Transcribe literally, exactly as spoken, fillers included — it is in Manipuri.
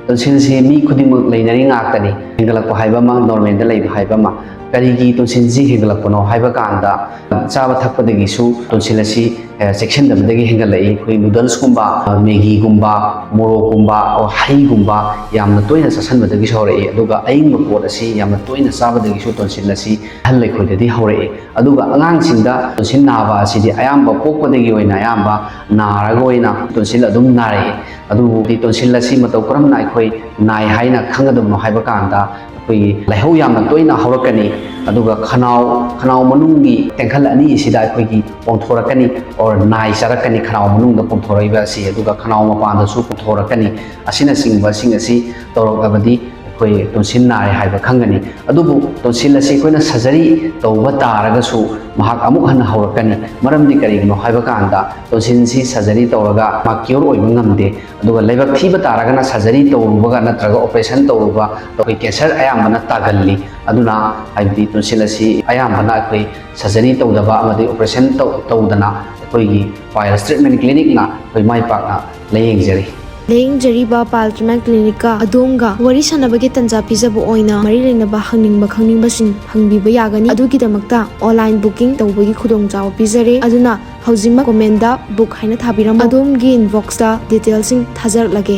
ꯇꯣꯟꯁꯤꯜꯁꯤ ꯃꯤ ꯈꯨꯗꯤꯡꯃꯛ ꯂꯩꯅꯔꯤ ꯉꯥꯛꯇꯅꯤ꯫ ꯍꯦꯟꯒꯠꯂꯛꯄ ꯍꯥꯏꯕ ꯑꯃ, ꯅꯣꯔꯃꯦꯜꯗ ꯂꯩꯕ ꯍꯥꯏꯕ ꯑꯃ꯫ ꯀꯔꯤꯒꯤ ꯇꯣꯟꯁꯤꯜꯁꯤ ꯍꯦꯟꯒꯠꯂꯛꯄꯅꯣ ꯍꯥꯏꯕ ꯀꯥꯟꯗ, ꯆꯥꯕ ꯊꯛꯄꯗꯒꯤꯁꯨ ꯇꯣꯟꯁꯤꯜ ꯑꯁꯤ, ꯑ, ꯆꯦꯛꯁꯤꯟꯗꯕꯗꯒꯤ ꯍꯦꯟꯒꯠꯂꯛꯏ꯫ ꯑꯩꯈꯣꯏ ꯅꯨꯗꯜꯁꯀꯨꯝꯕ, ꯑ, ꯃꯦꯒꯤꯒꯨꯝꯕ, ꯃꯣꯔꯣꯛꯀꯨꯝꯕ, ꯑ, ꯍꯩꯒꯨꯝꯕ ꯌꯥꯝꯅ ꯇꯣꯏꯅ ꯆꯥꯁꯤꯟꯕꯗꯒꯤꯁꯨ ꯍꯧꯔꯛꯏ꯫ ꯑꯗꯨꯒ ꯑꯏꯪꯕ ꯄꯣꯠ ꯑꯁꯤ ꯌꯥꯝꯅ ꯇꯣꯏꯅ ꯆꯥꯕꯗꯒꯤꯁꯨ ꯇꯣꯟꯁꯤꯜ ꯑꯁꯤ ꯑꯍꯜ ꯑꯩꯈꯣꯏꯗꯗꯤ ꯍꯧꯔꯛꯏ꯫ ꯑꯗꯨꯒ ꯑꯉꯥꯡꯁꯤꯡꯗ ꯇꯣꯟꯁꯤꯜ ꯅꯥꯕ ꯑꯁꯤꯗꯤ ꯑꯌꯥꯝꯕ ꯄꯣꯛꯄꯗꯒꯤ ꯑꯣꯏꯅ ꯑꯌꯥꯝꯕ ꯅꯥꯔꯒ ꯑꯣꯏꯅ ꯇꯣꯟꯁꯤꯜ ꯑꯗꯨꯝ ꯅꯥꯔꯛꯏ꯫ ꯑꯗꯨꯕꯨ ꯇꯣꯟꯁꯤꯜ ꯑꯁꯤ ꯃꯇꯧ ꯀꯔꯝꯅ ꯑꯩꯈꯣꯏ ꯅꯥꯏ ꯍꯥꯏꯅ ꯈꯪꯒꯗꯕꯅꯣ ꯍꯥꯏꯕ ꯀꯥꯟꯗ, ꯑꯩꯈꯣꯏꯒꯤ ꯂꯥꯏꯍꯧ ꯌꯥꯝꯅ ꯇꯣꯏꯅ ꯍꯧꯔꯛꯀꯅꯤ, ꯑꯗꯨꯒ ꯈꯅꯥꯎ, ꯈꯅꯥꯎ ꯃꯅꯨꯡꯒꯤ ꯇꯦꯡꯈꯜ ꯑꯅꯤ ꯑꯁꯤꯗ ꯑꯩꯈꯣꯏꯒꯤ ꯄꯣꯝꯊꯣꯔꯛꯀꯅꯤ, or ꯅꯥꯏ ꯆꯥꯔꯛꯀꯅꯤ ꯈꯅꯥꯎ ꯃꯅꯨꯡꯗ ꯄꯣꯝꯊꯣꯔꯛꯏꯕ ꯑꯁꯤ, ꯑꯗꯨꯒ ꯈꯅꯥꯎ ꯃꯄꯥꯟꯗꯁꯨ ꯄꯣꯝꯊꯣꯔꯛꯀꯅꯤ꯫ ꯑꯁꯤꯅꯆꯤꯡꯕꯁꯤꯡ ꯑꯁꯤ ꯇꯧꯔꯛꯂꯕꯗꯤ ꯑꯩꯈꯣꯏ ꯇꯣꯟꯁꯤꯜ ꯅꯥꯔꯦ ꯍꯥꯏꯕ ꯈꯪꯒꯅꯤ꯫ ꯑꯗꯨꯕꯨ ꯇꯣꯟꯁꯤꯜ ꯑꯁꯤ ꯑꯩꯈꯣꯏꯅ ꯁꯔꯖꯔꯤ ꯇꯧꯕ ꯇꯥꯔꯒꯁꯨ ꯃꯍꯥꯛ ꯑꯃꯨꯛ ꯍꯟꯅ ꯍꯧꯔꯛꯀꯅꯤ꯫ ꯃꯔꯝꯗꯤ ꯀꯔꯤꯒꯤꯅꯣ ꯍꯥꯏꯕ ꯀꯥꯟꯗ, ꯇꯣꯟꯁꯤꯜꯁꯤ ꯁꯔꯖꯔꯤ ꯇꯧꯔꯒ ꯃꯥ ꯀ꯭ꯌꯣꯔ ꯑꯣꯏꯕ ꯉꯝꯗꯦ꯫ ꯑꯗꯨꯒ ꯂꯥꯏꯕꯛ ꯊꯤꯕ ꯇꯥꯔꯒꯅ, ꯁꯔꯖꯔꯤ ꯇꯧꯔꯨꯕꯒ ꯅꯠꯇ꯭ꯔꯒ ꯑꯣꯄꯔꯦꯁꯟ ꯇꯧꯔꯨꯕ, ꯑꯩꯈꯣꯏ ꯀꯦꯟꯁꯔ ꯑꯌꯥꯝꯕꯅ ꯇꯥꯒꯜꯂꯤ꯫ ꯑꯗꯨꯅ ꯍꯥꯏꯕꯗꯤ ꯇꯣꯟꯁꯤꯜ ꯑꯁꯤ ꯑꯌꯥꯝꯕꯅ ꯑꯩꯈꯣꯏ ꯁꯔꯖꯔꯤ ꯇꯧꯗꯕ ꯑꯃꯗꯤ ꯑꯣꯄꯔꯦꯁꯟ ꯇꯧ-, ꯇꯧꯗꯅ ꯑꯩꯈꯣꯏꯒꯤ ꯄꯥꯏꯜꯁ ꯇ꯭ꯔꯤꯠꯃꯦꯟ ꯀ꯭ꯂꯤꯅꯤꯛꯅ ꯑꯩꯈꯣꯏ ꯃꯥꯏ ꯄꯥꯛꯅ ꯂꯥꯌꯦꯡꯖꯔꯤ꯫ ꯂꯥꯌꯦꯡꯖꯔꯤꯕ ꯄꯥꯏꯜꯁ ꯇ꯭ꯔꯤꯠꯃꯦꯟ ꯀ꯭ꯂꯤꯅꯤꯛꯀ ꯑꯗꯣꯝꯒ ꯋꯥꯔꯤ ꯁꯥꯟꯅꯕꯒꯤ ꯇꯥꯟꯖꯥ ꯄꯤꯖꯕ ꯑꯣꯏꯅ ꯃꯔꯤ ꯂꯩꯅꯕ ꯍꯪꯅꯤꯡꯕ ꯈꯪꯅꯤꯡꯕꯁꯤꯡ ꯍꯪꯕꯤꯕ ꯌꯥꯒꯅꯤ꯫ ꯑꯗꯨꯒꯤꯗꯃꯛꯇ ꯑꯣꯟꯂꯥꯏꯟ ꯕꯨꯀꯤꯡ ꯇꯧꯕꯒꯤ ꯈꯨꯗꯣꯡꯆꯥꯕ ꯄꯤꯖꯔꯦ꯫ ꯑꯗꯨꯅ ꯍꯧꯖꯤꯛꯃꯛ ꯀꯣꯃꯦꯟꯗ "ꯕꯨꯛ" ꯍꯥꯏꯅ ꯊꯥꯕꯤꯔꯝꯃꯨ꯫ ꯑꯗꯣꯝꯒꯤ ꯏꯟꯕꯣꯛꯁꯇ ꯗꯤꯇꯦꯜꯁꯤꯡ ꯊꯥꯖꯔꯛꯂꯒꯦ꯫